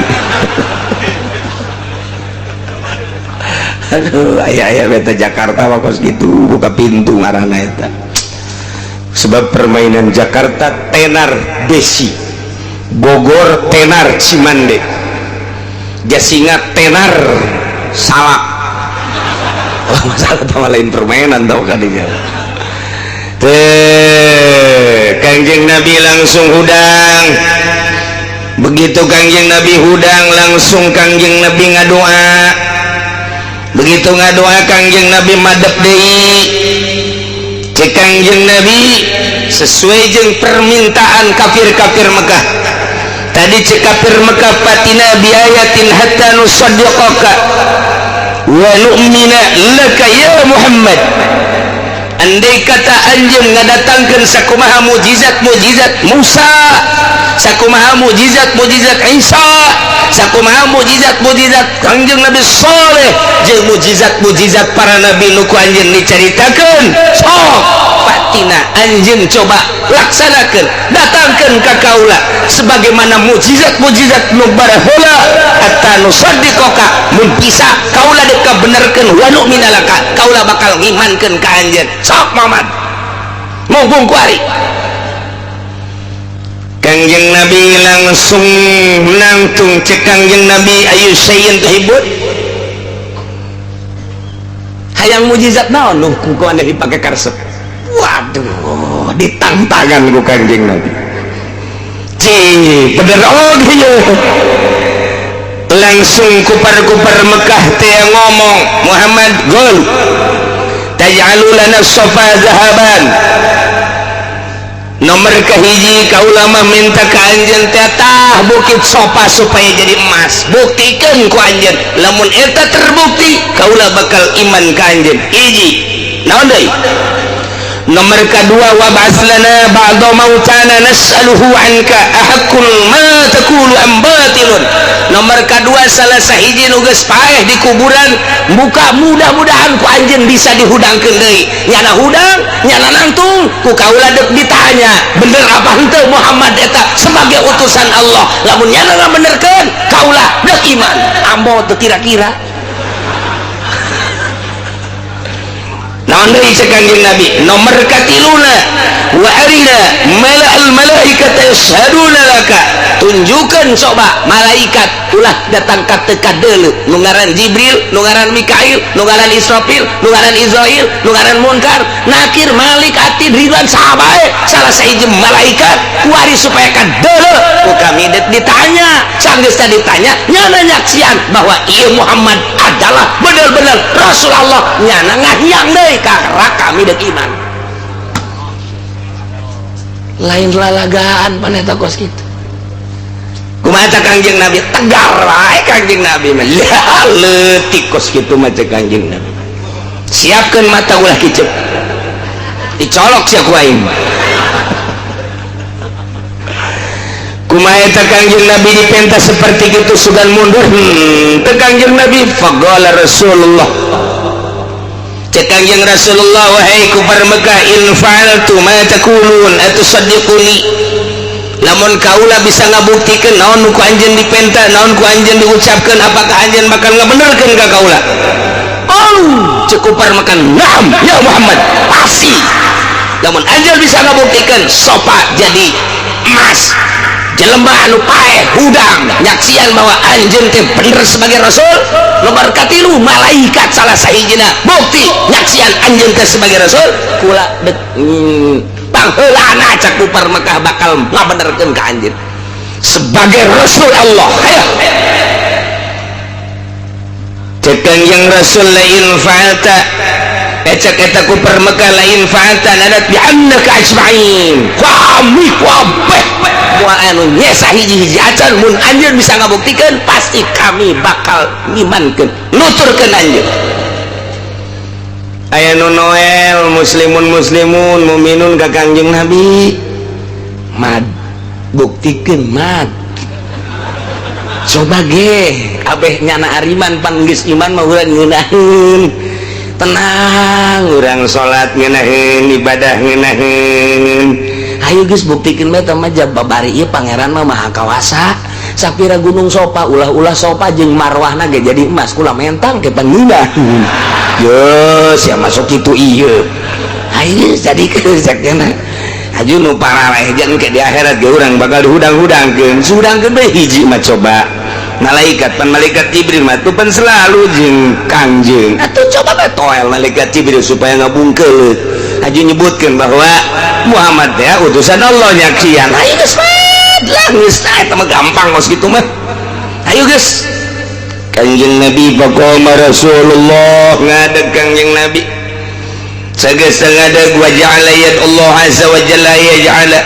Aduh, ayah-ayah beta Jakarta mah kos gitu buka pintu ngaranna eta. Sebab permainan Jakarta tenar Besi, Bogor tenar Cimande, Jasinga tenar Salak. Oh, masalah sama lain permainan tau kadinya. Teh, Kangjeng Nabi langsung hudang. Begitu Kangjeng Nabi hudang langsung Kangjeng Nabi ngadoa. Begitu ngadoa Kangjeng Nabi madep deui. Cek Kangjeng Nabi sesuai jeung permintaan kafir-kafir Mekah. Tadi cek kafir Mekah fatina biayatin hatta nusaddiqaka wa nu'mina laka ya Muhammad. Andai kata anjeun ngadatangkeun sakumaha mukjizat-mukjizat Musa, sakumaha mukjizat-mukjizat Isa, sakumaha mukjizat-mukjizat Kangjeng Nabi Saleh, jeung mukjizat-mukjizat para nabi nu ku anjeun dicaritakeun, sok fatina anjeun coba laksanakeun, datangkeun ka kaula sebagaimana mukjizat-mukjizat nu baraheula hatta nusaddiqaka, mun bisa kaula dek kabenerkeun wa nu'mina laka, kaula bakal ngimankeun ka anjeun. Sok Muhammad mumpung kuari. Kangjeng Nabi langsung nangtung cek Kangjeng Nabi ayu syai'in tuhibun, hayang mukjizat naon nu ku anda dipake karesep. Waduh, ditantangan ku Kangjeng Nabi. Cih, bener oge ye. Langsung kupar-kupar Mekah teh ngomong, Muhammad gol taj'alu lana safa zahaban. Nomor kahiji kaula mah minta ka anjeun teh tah bukit Sofa supaya jadi emas. Buktikeun ku anjeun, lamun eta terbukti kaula bakal iman ka anjeun. Hiji. Naon deui? Nomor kedua wa ba'ats lana ba'da mautana nas'aluhu anka ahaqqul ma taqulu am batilun. Nomor kedua salah sahiji nu geus paeh di kuburan buka mudah-mudahan ku anjeun bisa dihudangkeun deui. Nyana hudang, nyana nangtung ku kaula deuk ditanya bener apa henteu Muhammad eta sebagai utusan Allah. Lamun nyana ngabenerkeun kaula deuk iman. Ambo teu kira-kira. Naon deui cek Kangjeng Nabi? Nomor katiluna wa arina mala'al malaikata yashhaduna laka. Tunjukkeun coba malaikat ulah datang ka teu kadeuleu nu ngaran Jibril, nu ngaran Mikail, nu ngaran Israfil, nu ngaran Izrail, nu ngaran Munkar, Nakir, Malik, Atid, Ridwan, sahabae salah sahiji malaikat kuari supaya kadeuleu ku kami ditanya. Sanggeus ditanya nyana nyaksian bahwa ieu Muhammad adalah bener-bener Rasul Allah, nyana ngahiang deui karena kami dek iman. Lain lalagaan paneta kos kitu. Kumaha Kangjeng Nabi tegar wae Kangjeng Nabi mah. Lah leutik kos kitu mah cek Kangjeng Nabi. Siapkeun mata ulah kicep. Dicolok sia ku aing. Kumaha eta Kangjeng Nabi dipenta seperti kitu sugan mundur. Teu Kangjeng Nabi faqala Rasulullah. Cek Kangjeng Rasulullah wahai kufar Mekah in fa'altu ma taqulun atusaddiquni. Lamun kaula bisa ngabuktikeun naon nu ku anjeun dipenta, naon ku anjeun diucapkeun, apakah anjeun bakal ngabenerkeun ka kaula? Oh, cek kufar Mekah, na'am ya Muhammad, pasti. Lamun anjeun bisa ngabuktikeun sofa jadi emas, jelema anu paeh hudang nyaksian bahwa anjeun teh bener sebagai rasul. Nomor katilu malaikat salah sahijina bukti nyaksian anjeun teh sebagai rasul. Kula dek pangheulana cak kufar Mekah bakal ngabenerkeun ka anjeun sebagai rasul Allah. Hayo cek Kangjeng Rasul lain fa'alta cek eta kufar Mekah lain fa'alta nadat bi annaka ajma'in. Kami kabeh moal anu nyesa hiji-hiji acan mun anjeun bisa ngabuktikeun pasti kami bakal ngimankeun nuturkeun anjeun. Aya nu Noel muslimun muslimun muminun ka Kangjeng Nabi mad buktikeun mad coba ge abeh nyana ariman pan geus iman mah urang ngeunaheun tenang urang salat ngeunaheun ibadah ngeunaheun ayo geus buktikeun bae tah mah babari ieu pangeran mah maha kawasa sapira gunung sopa ulah-ulah sopa jeung marwahna ge jadi emas kula mentang ke pangeunah. Yo, sia masuk itu iya. Ayo jadi kesakna. Aju nu parareh jeung ke di akhirat ge urang bakal dihudang-hudangkeun. Hudangkeun bae hiji mah coba. Malaikat pan malaikat Jibril mah tuh pan selalu jeung Kangjeng. Atuh coba bae toel malaikat Jibril supaya ngabungkeul. Aju nyebutkeun bahwa Muhammad teh utusan Allah nyaksian. Ayo geus lah geus eta mah gampang kos kitu mah. Ayo geus. Kangjeng Nabi faqama Rasulullah ngadeg Kangjeng Nabi. Sageus ngadeg wa ja'ala yad Allah azza wa jalla yaj'ala.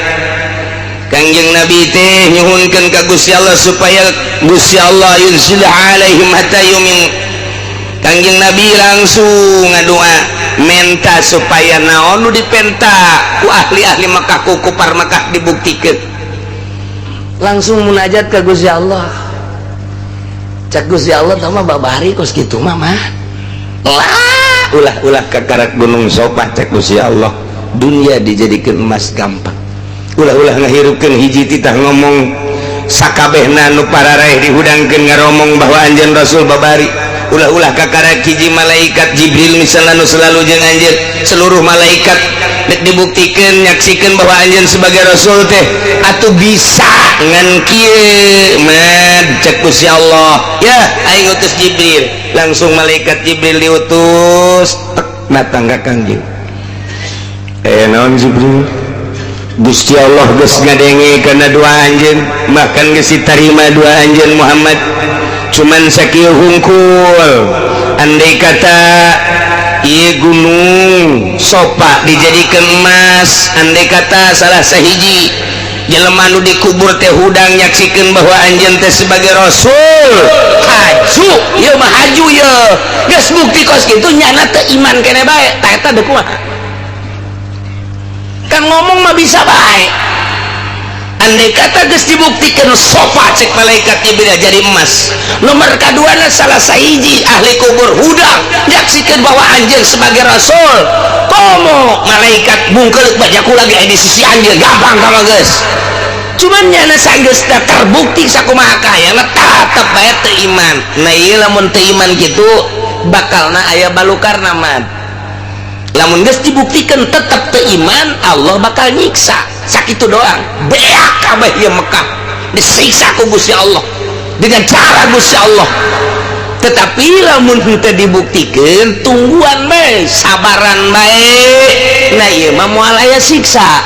Kangjeng Nabi teh nyuhunkeun ka Gusti Allah supaya Gusti Allah yunzil alaihim hatta yumin. Kangjeng Nabi langsung ngadoa menta supaya naon nu dipenta ku ahli-ahli Mekah ku kupar Mekah dibuktikeun. Langsung munajat ka Gusti Allah. Cak Gusti Allah tah mah babari kos kitu mah mah. Lah ulah-ulah kakarak gunung Sofa cek Gusti Allah. Dunia dijadikeun emas gampang. Ulah-ulah ngahirupkeun hiji titah ngomong sakabehna nu pararaeh dihudangkeun ngaromong bahwa anjeun Rasul babari. Ulah-ulah kakarak hiji malaikat Jibril misalna nu selalu jeung anjeun, seluruh malaikat nek dibuktikeun nyaksikeun bahwa anjeun sebagai rasul teh atuh bisa ngan kieu mad cek Gusti Allah. Ya aing utus Jibril, langsung malaikat Jibril diutus tek datang ka Kangjeng. Naon Jibril? Gusti Allah geus ngadenge kana doa anjeun, bahkan geus ditarima doa anjeun Muhammad. Cuman sakieu hungkul andai kata ieu gunung Sofa dijadikeun emas, andai kata salah sahiji jelema nu dikubur teh hudang nyaksikeun bahwa anjeun teh sebagai rasul, haju ieu mah haju ieu geus bukti kos kitu nyana teu iman keneh bae tah eta deuk kumaha? Kan ngomong mah bisa bae. Andai kata geus dibuktikan Sofa cek malaikat Jibril jadi emas, nomor kaduana salah sahiji ahli kubur hudang nyaksikeun bahwa anjeun sebagai rasul, komo malaikat bungkeuleuh bajaku lagi aya di sisi anjeun gampang kama geus. Cuman nyana sanggeus terbukti sakumaha kayana tetep bae teu iman. Nah ieu lamun teu iman kitu bakalna aya balukarna mah. Lamun geus dibuktikan tetep teu iman, Allah bakal nyiksa. Sakitu doang. Beak kabeh ieu Mekah disiksa ku Gusti Allah dengan cara Gusti Allah. Tetapi lamun henteu dibuktikeun tungguan bae, sabaran bae. Nah ieu mah moal aya siksa.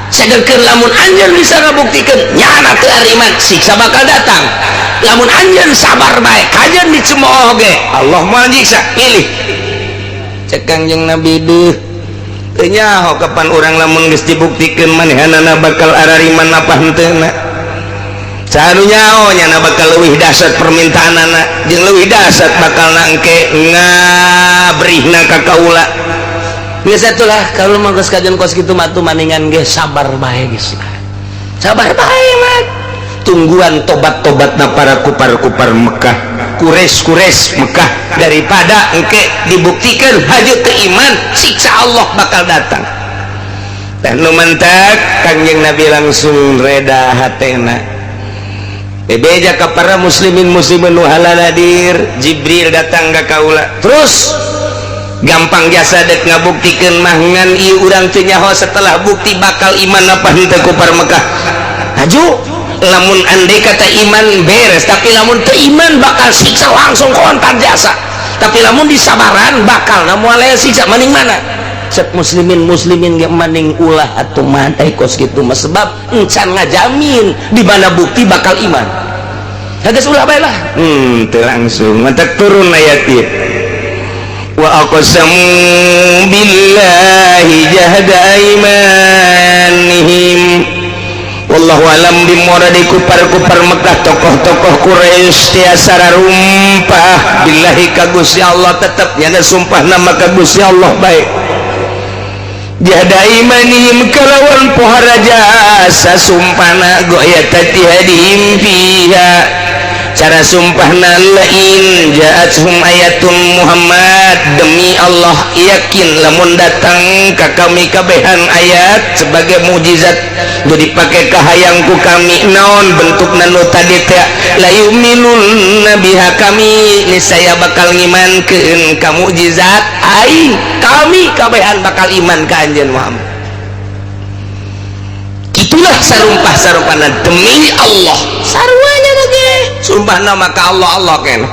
Sedengkeun lamun anjeun bisa ngabuktikeun nyana teu ariman, siksa bakal datang. Lamun anjeun sabar bae, kajeun dicemooh ge, Allah moal nyiksa. Pilih. Cek Kangjeng Nabi deuh teu nyaho kapan urang lamun geus dibuktikeun manehanana bakal arariman apa henteuna. Saha nu nyaho nyana bakal leuwih dahsyat permintaanana jeung leuwih dahsyat bakal nangke ngabrihna ka kaula. Biasa itulah kalau mah geus kajian kos kitu mah tuh maningan ge sabar bae geus lah. Sabar bae mah. Tungguan tobat-tobatna para kupar-kupar Mekah, Quraisy-Quraisy Mekah daripada engke dibuktikan haju teu iman, siksa Allah bakal datang. Dan nu mentak Kangjeng Nabi langsung reda hatena. Bebeja ka para muslimin muslimin nu halaladir, Jibril datang ka kaula. Terus gampang jasa dek ngabuktikeun mah ngan ieu urang teu nyaho setelah bukti bakal iman apa henteu kupar Mekah. Haju lamun andai kata iman beres, tapi lamun teu iman bakal siksa langsung kontan jasa. Tapi lamun disabaran bakal na moal aya siksa maning mana? Cek muslimin muslimin ge maning ulah atuh mah kos kitu mah sebab encan ngajamin di mana bukti bakal iman. Geus ulah bae lah. Teu langsung mantak turun ayat ieu. Wa aqsamu billahi jahda aimanihim. Wallahu alam bimuradi kupar-kupar Mekah tokoh-tokoh Quraisy tiasa rumpah billahi ka Gusti Allah tetep nyana sumpah nama ka Gusti Allah baik. Jahda imanihim kalawan pohara jasa sumpahna goyatati hadihim fiha. Cara sumpahna lain ja'athum ayatun Muhammad, demi Allah yakin lamun datang ka kami kabehan ayat sebagai mukjizat nu dipake kahayangku kami naon bentukna nu tadi teh la yu'minun biha kami niscaya bakal ngimankeun ka mukjizat aing kami kabehan bakal iman ka anjeun Muhammad. Sarumpah sarumpahna demi Allah, saruanya lagi sumpahna maka Allah Allah kan.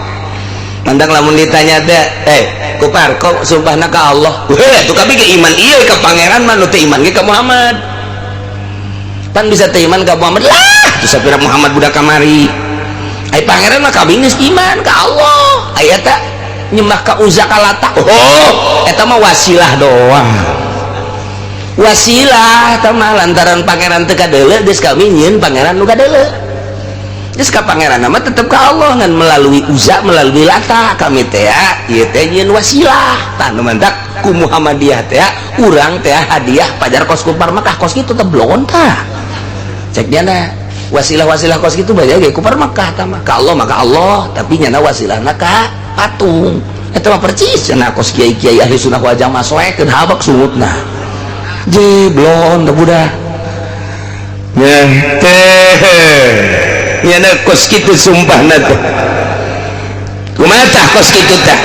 Mandang lamun ditanya teh, "Eh, kupar, kok sumpahna ka Allah?" Weh, tuh kami ke iman iya ke pangeran mah, nu teu iman ge ka Muhammad. Pan bisa teu iman ka Muhammad lah, tuh sapira Muhammad budak kamari. Ai pangeran mah kami geus iman ka Allah. Aya ta nyembah ka Uzza, ka Lata. Oh, eta mah wasilah doang. Wasilah eta mah lantaran pangeran teu kadeuleu, geus kami nyieun pangeran nu kadeuleu. Geus ka pangeran mah tetep ka Allah, ngan melalui Uzza, melalui Lata kami teh ya, ieu teh nyieun wasilah. Tah, nu mantak ku Muhammadiyah teh urang teh hadiah pajar kos kupar Mekah, kos kitu teh blon tah. Cek diana wasilah-wasilah kos kitu banyak ge kupar Mekah tah mah. Ka Allah maka Allah, tapi nyana wasilahna ka patung. Eta mah percis cenah kos kiai-kiai ahli sunnah wal jamaah, soekeun habak sungutna. Je blon teh budak. Nah, teh nyana kos kitu sumpahna teh. Kumaha tah kos kitu tah?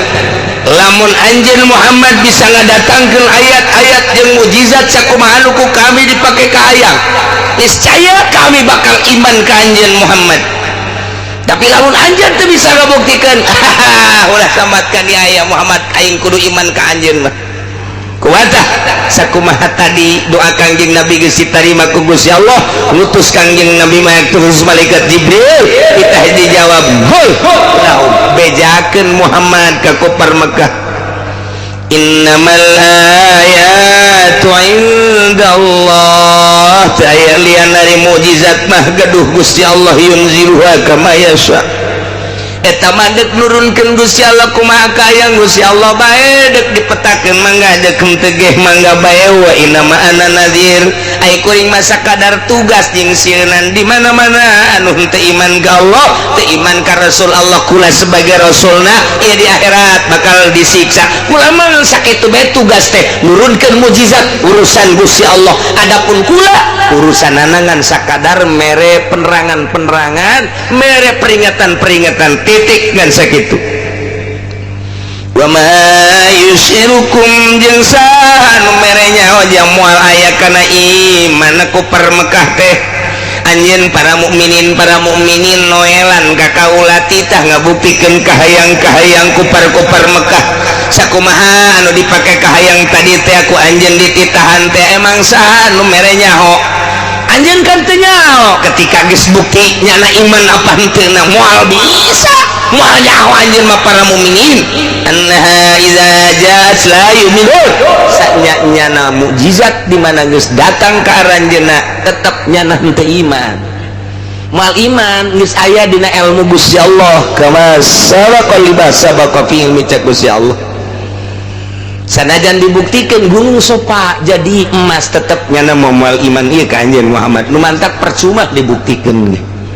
Lamun anjeun Muhammad bisa ngadatangkeun ayat-ayat jeung mukjizat sakumaha nu ku kami dipake kahayang, niscaya kami bakal iman ka anjeun Muhammad. Tapi lamun anjeun teu bisa ngabuktikeun, ulah sambatkan ya Muhammad, aing kudu iman ka anjeun mah. Kumaha tah? Sakumaha tadi doa Kangjeng Nabi geus ditarima ku Gusti Allah, ngutus Kangjeng Nabi mah terus malaikat Jibril, kita dijawab hul lahum, bejakeun Muhammad ka kupar Mekah, innamal ayatu indallah, teu aya lian dari mukjizat mah gaduh Gusti Allah, yunziluha kama yasha. Eta mah dek nurunkeun Gusti Allah kumaha kahayang Gusti Allah bae, dek dipetakeun mangga, dek henteu ge mangga bae. Wa inna ma ana nadhir, ai kuring mah sakadar tugas jeung sieunan di mana-mana anu henteu iman ka Allah, teu iman ka Rasul Allah. Kula sebagai rasulna ieu di akhirat bakal disiksa. Kula mah sakitu bae tugas teh, nurunkeun mukjizat urusan Gusti Allah. Adapun kula urusan ngan sakadar mere penerangan-penerangan, mere peringatan-peringatan, titik, ngan sakitu. Wa ma yusyirukum, jeung saha nu mere nyaho jeung moal aya kana iman kupar Mekah teh? Anjeun para mukminin noelan ka kaula, titah ngabuktikeun kahayang-kahayang kupar-kupar Mekah sakumaha anu dipake kahayang tadi teh aku anjeun dititahan teh. Emang saha nu mere nyaho? Anjeun kan teu nyaho ketika geus bukti nyana iman apa henteu na. Moal bisa, moal nyaho anjeun mah para mukminin, annaha idza jaat la yu'minun. Sanya nyana mukjizat di mana geus datang ka aranjeunna tetep nyana henteu iman, moal iman. Geus aya dina ilmu Gusti Allah, kama sabaqa lima sabaqa fi ilmi. Cek Gusti Allah, sanajan dibuktikan gunung Sopa jadi emas, tetep nyana moal iman ieu ka anjeun Muhammad. Nu mantak percuma dibuktikan.